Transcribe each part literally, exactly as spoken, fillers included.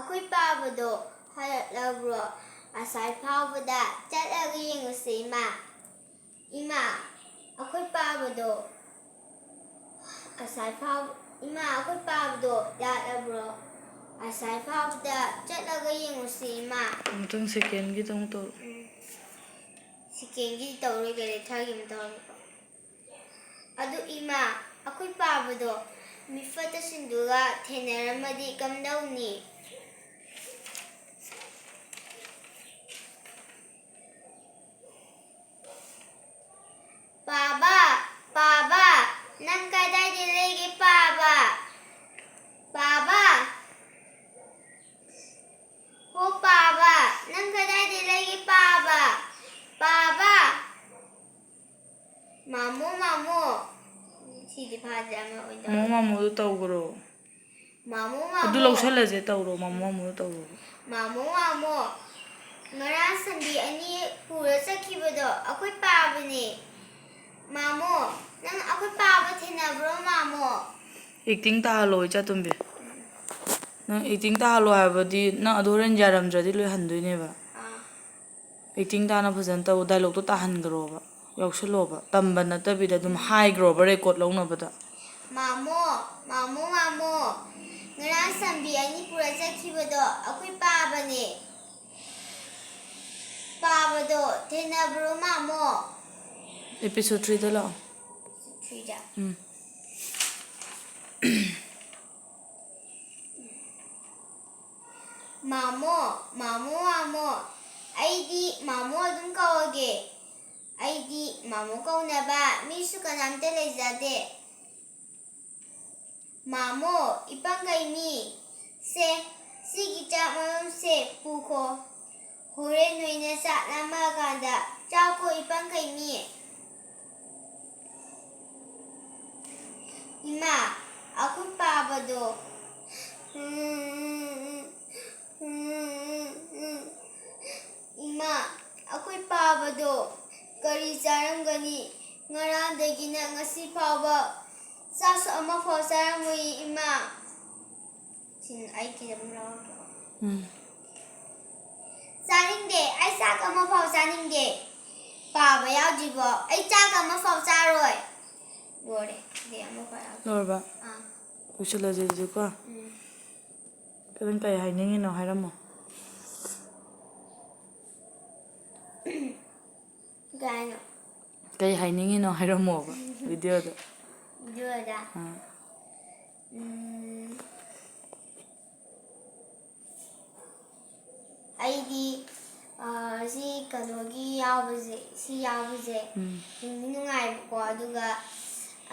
ꯑꯩꯈꯣꯏ ꯄꯥꯕꯗꯣ ꯍꯜꯂꯛꯂꯕ꯭ꯔꯣ? ꯑꯁꯥꯏ ꯐꯥꯎꯕꯗ ꯆꯠꯂꯒ ꯌꯦꯡꯉꯨꯁꯦ, ꯏꯃꯥ꯫ ꯏꯃꯥ, ꯑꯩꯈꯣꯏ ꯄꯥꯕꯗꯣ ꯑꯁꯥꯏ ꯐꯥꯎ-, ꯏꯃꯥ, ꯑꯩꯈꯣꯏ ꯄꯥꯕꯗꯣ ꯂꯥꯛꯂꯕ꯭ꯔꯣ? ꯑꯁꯥꯏ ꯐꯥꯎꯕꯗ ꯆꯠꯂꯒ ꯌꯦꯡꯉꯨꯁꯤ, ꯏꯃꯥ꯫ ꯑꯃꯨꯛꯇꯪ ꯁꯦꯀꯦꯟꯒꯤꯗꯣ ꯑꯃꯨꯛ ꯇꯧꯔꯣ꯫ ꯎꯝ꯫ ꯁꯦꯀꯦꯟꯒꯤ ꯇꯧꯔꯣꯏꯒꯦ, ꯊꯥꯔꯒꯤ ꯑꯃꯨꯛ ꯇꯧꯔꯣ꯫ ꯑꯗꯨ ꯏꯃꯥ, ꯑꯩꯈꯣꯏ ꯄꯥꯕꯗꯣ ꯃꯤꯐꯠꯇꯁꯤꯡꯗꯨꯒ ꯊꯦꯡꯅꯔꯝꯃꯗꯤ ꯀꯝꯗꯧꯅꯤ? ꯄꯥꯕ, ꯄꯥꯕ, ꯅꯪ ꯀꯗꯥꯏꯗ ꯂꯩꯒꯦ, ꯄꯥꯕ? ꯄꯥꯕ, ꯍꯣ ꯄꯥꯕ, ꯅꯪ ꯀꯗꯥꯏꯗ ꯂꯩꯒꯦ, ꯄꯥꯕ? ꯄꯥꯕ꯫ ꯃꯥꯃꯣ, ꯃꯥꯃꯣ꯫ ꯁꯤꯗꯤ ꯐꯥꯗ꯭ꯔꯦ, ꯑꯃ ꯑꯣꯏꯅ ꯃꯥꯃꯣ, ꯇꯧꯔꯦ꯫ ꯃꯥꯃꯣꯗꯣ ꯇꯧꯈ꯭ꯔꯣ꯫ ꯃꯥꯃꯣ, ꯑꯗꯨ ꯃꯥꯃꯣ꯫ ꯂꯧꯁꯜꯂꯁꯦ, ꯇꯧꯔꯣ, ꯃꯥꯃꯣ, ꯃꯥꯃꯣꯗꯣ ꯇꯧꯔꯣ꯫ ꯃꯥꯃꯣ, ꯃꯥꯃꯣ꯫ ꯉꯔꯥꯡ ꯁꯟꯕꯤ ꯑꯅꯤ ꯄꯨꯔ ꯆꯠꯈꯤꯕꯗꯣ ꯑꯩꯈꯣꯏ ꯄꯥꯕꯅꯦ꯫ ꯃꯥꯃꯣ, ꯅꯪ ꯑꯩꯈꯣꯏ ꯄꯥꯕ ꯊꯦꯡꯅꯕ꯭ꯔꯣ, ꯃꯥꯃꯣ? ꯑꯦꯛꯇꯤꯡ ꯇꯥꯍꯜꯂꯣ, ꯏꯆꯥꯇꯣꯝꯕꯤ꯫ ꯅꯪ ꯑꯦꯛꯇꯤꯡ ꯇꯥꯍꯜꯂꯣ ꯍꯥꯏꯕꯗꯤ ꯅꯪ ꯑꯗꯨ ꯍꯣꯔꯦꯟ ꯌꯥꯔꯝꯗ꯭ꯔꯗꯤ ꯂꯣꯏꯍꯟꯗꯣꯏꯅꯦꯕ꯫ ꯑꯥ꯫ ꯑꯦꯛꯇꯤꯡ ꯇꯥꯅ ꯐꯖꯅ ꯇꯧ, ꯗꯥꯏꯂꯣꯛꯇꯣ ꯇꯥꯍꯟꯈ꯭ꯔꯣꯕ, ꯌꯥꯎꯁꯜꯂꯣꯕ, ꯇꯝꯕ ꯅꯠꯇꯕꯤꯗ ꯑꯗꯨꯝ ꯍꯥꯏꯈ꯭ꯔꯣꯕ ꯔꯦꯀꯣꯔꯠ ꯂꯧꯅꯕꯗ꯫ ꯃꯥꯃꯣ, ꯃꯥꯃꯣ, ꯃꯥꯃꯣ, ꯉꯔꯥꯡ ꯁꯟꯕꯤ ꯑꯅꯤ ꯄꯨꯔ ꯆꯠꯈꯤꯕꯗꯣ ꯑꯩꯈꯣꯏ ꯄꯥꯕꯅꯦ꯫ ꯄꯥꯕꯗꯣ ꯊꯦꯡꯅꯕ꯭ꯔꯣ, ꯃꯥꯃꯣ? ꯑꯦꯄꯤꯁꯣꯗ ꯊ꯭ꯔꯤꯗ ꯂꯥꯛꯑꯣ꯫ ꯊ꯭ꯔꯤꯗ꯫ ꯎꯝ꯫ ꯃꯥꯃꯣ, ꯃꯥꯃꯣ, ꯃꯥꯃꯣ꯫ ꯑꯩꯗꯤ ꯃꯥꯃꯣ ꯑꯗꯨꯝ ꯀꯧꯔꯒꯦ꯫ ꯑꯩꯗꯤ ꯃꯥꯃꯣ ꯀꯧꯅꯕ ꯃꯤꯁꯨ ꯀꯅꯥꯝꯇ ꯂꯩꯖꯗꯦ꯫ ꯃꯥꯃꯣ, ꯏꯄꯪ ꯀꯩꯃꯤ, ꯁꯦ, ꯁꯤꯒꯤ ꯆꯥꯛ ꯃꯔꯨꯝꯁꯦ ꯄꯨꯈꯣ꯫ ꯍꯣꯔꯦꯟ ꯅꯣꯏꯅ ꯆꯥꯛ ꯂꯥꯝꯃꯛꯑꯀꯥꯟꯗ ꯆꯥꯎꯀꯣ, ꯏꯄꯪ ꯀꯩꯃꯤ꯫ ꯏꯃꯥ, ꯑꯩꯈꯣꯏ ꯄꯥꯕꯗꯣ꯫ ꯏꯃꯥ, ꯑꯩꯈꯣꯏ ꯄꯥꯕꯗꯣ ꯀꯔꯤ ꯆꯥꯔꯝꯒꯅꯤ? ꯉꯔꯥꯡꯗꯒꯤꯅ ꯉꯁꯤ ꯐꯥꯎꯕ ꯆꯥꯛꯁꯨ ꯑꯃꯐꯥꯎ ꯆꯥꯔꯝꯃꯣꯏꯌꯦ, ꯏꯃꯥ꯫ ꯑꯩ ꯀꯤꯔꯝ ꯂꯧꯔꯣ? ꯎꯝ꯫ ꯆꯥꯅꯤꯡꯗꯦ꯫ ꯑꯩ ꯆꯥꯛ ꯑꯃꯐꯥꯎ ꯆꯥꯅꯤꯡꯗꯦ꯫ ꯄꯥꯕ ꯌꯥꯎꯗ꯭ꯔꯤꯕꯣ? ꯑꯩ ꯆꯥꯛ ꯑꯃꯐꯥꯎ ꯆꯥꯔꯣꯏ꯫ ꯂꯣꯏꯔꯦ꯫ ꯑꯗꯩ ꯑꯃꯐꯥꯎ ꯌꯥꯎꯗ꯭ꯔꯦ꯫ ꯂꯣꯏꯔꯕ? ꯑꯥ꯫ ꯂꯣꯏꯁꯤꯜꯂꯁꯦ ꯑꯗꯨꯗꯤꯀꯣ꯫ ꯎꯝ꯫ ꯅꯪ ꯀꯩ ꯍꯥꯏꯅꯤꯡꯉꯤꯅꯣ ꯍꯥꯏꯔꯝꯃꯣ꯫ ꯀꯩ ꯍꯥꯏꯅꯣ? ꯀꯩ ꯍꯥꯏꯅꯤꯡꯉꯤꯅꯣ ꯍꯥꯏꯔꯝꯃꯣꯕ ꯚꯤꯗꯤꯑꯣꯗ꯫ ꯚꯤꯗꯤꯑꯣꯗ? ꯑꯥ꯫ ꯎꯝ꯫ ꯑꯩꯗꯤ, ꯑ, ꯁꯤ ꯀꯩꯅꯣꯒꯤ ꯌꯥꯎꯕꯁꯦ, ꯁꯤ ꯌꯥꯎꯕꯁꯦ ꯎꯝ꯫ ꯅꯨꯡꯗꯤ ꯅꯨꯡꯉꯥꯏꯕꯀꯣ, ꯑꯗꯨꯒ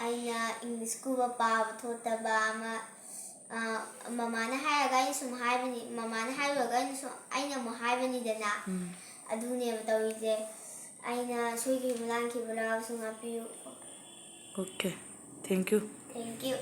ꯑꯩꯅ ꯏꯪꯂꯤꯁꯀꯨꯝꯕ ꯄꯥꯕ ꯊꯣꯛꯇꯕ ꯑꯃ, ꯑ, ꯃꯃꯥꯅ ꯍꯥꯏꯔꯒ ꯑꯩꯅ ꯁꯨꯝ ꯍꯥꯏꯕꯅꯤ, ꯃꯃꯥꯅ ꯍꯥꯏꯔꯨꯔꯒ ꯑꯩꯅ ꯁꯨꯝ, ꯑꯩꯅ ꯑꯃꯨꯛ ꯍꯥꯏꯕꯅꯤꯗꯅ, ꯎꯝ꯫ ꯑꯗꯨꯅꯦꯕ ꯇꯧꯔꯤꯁꯦ꯫ ꯑꯩꯅ ꯁꯣꯏꯈꯤꯕ ꯂꯥꯟꯈꯤꯕ ꯌꯥꯎꯔꯁꯨ ꯉꯥꯛꯄꯤꯌꯨ꯫ Okay, thank you. Thank you.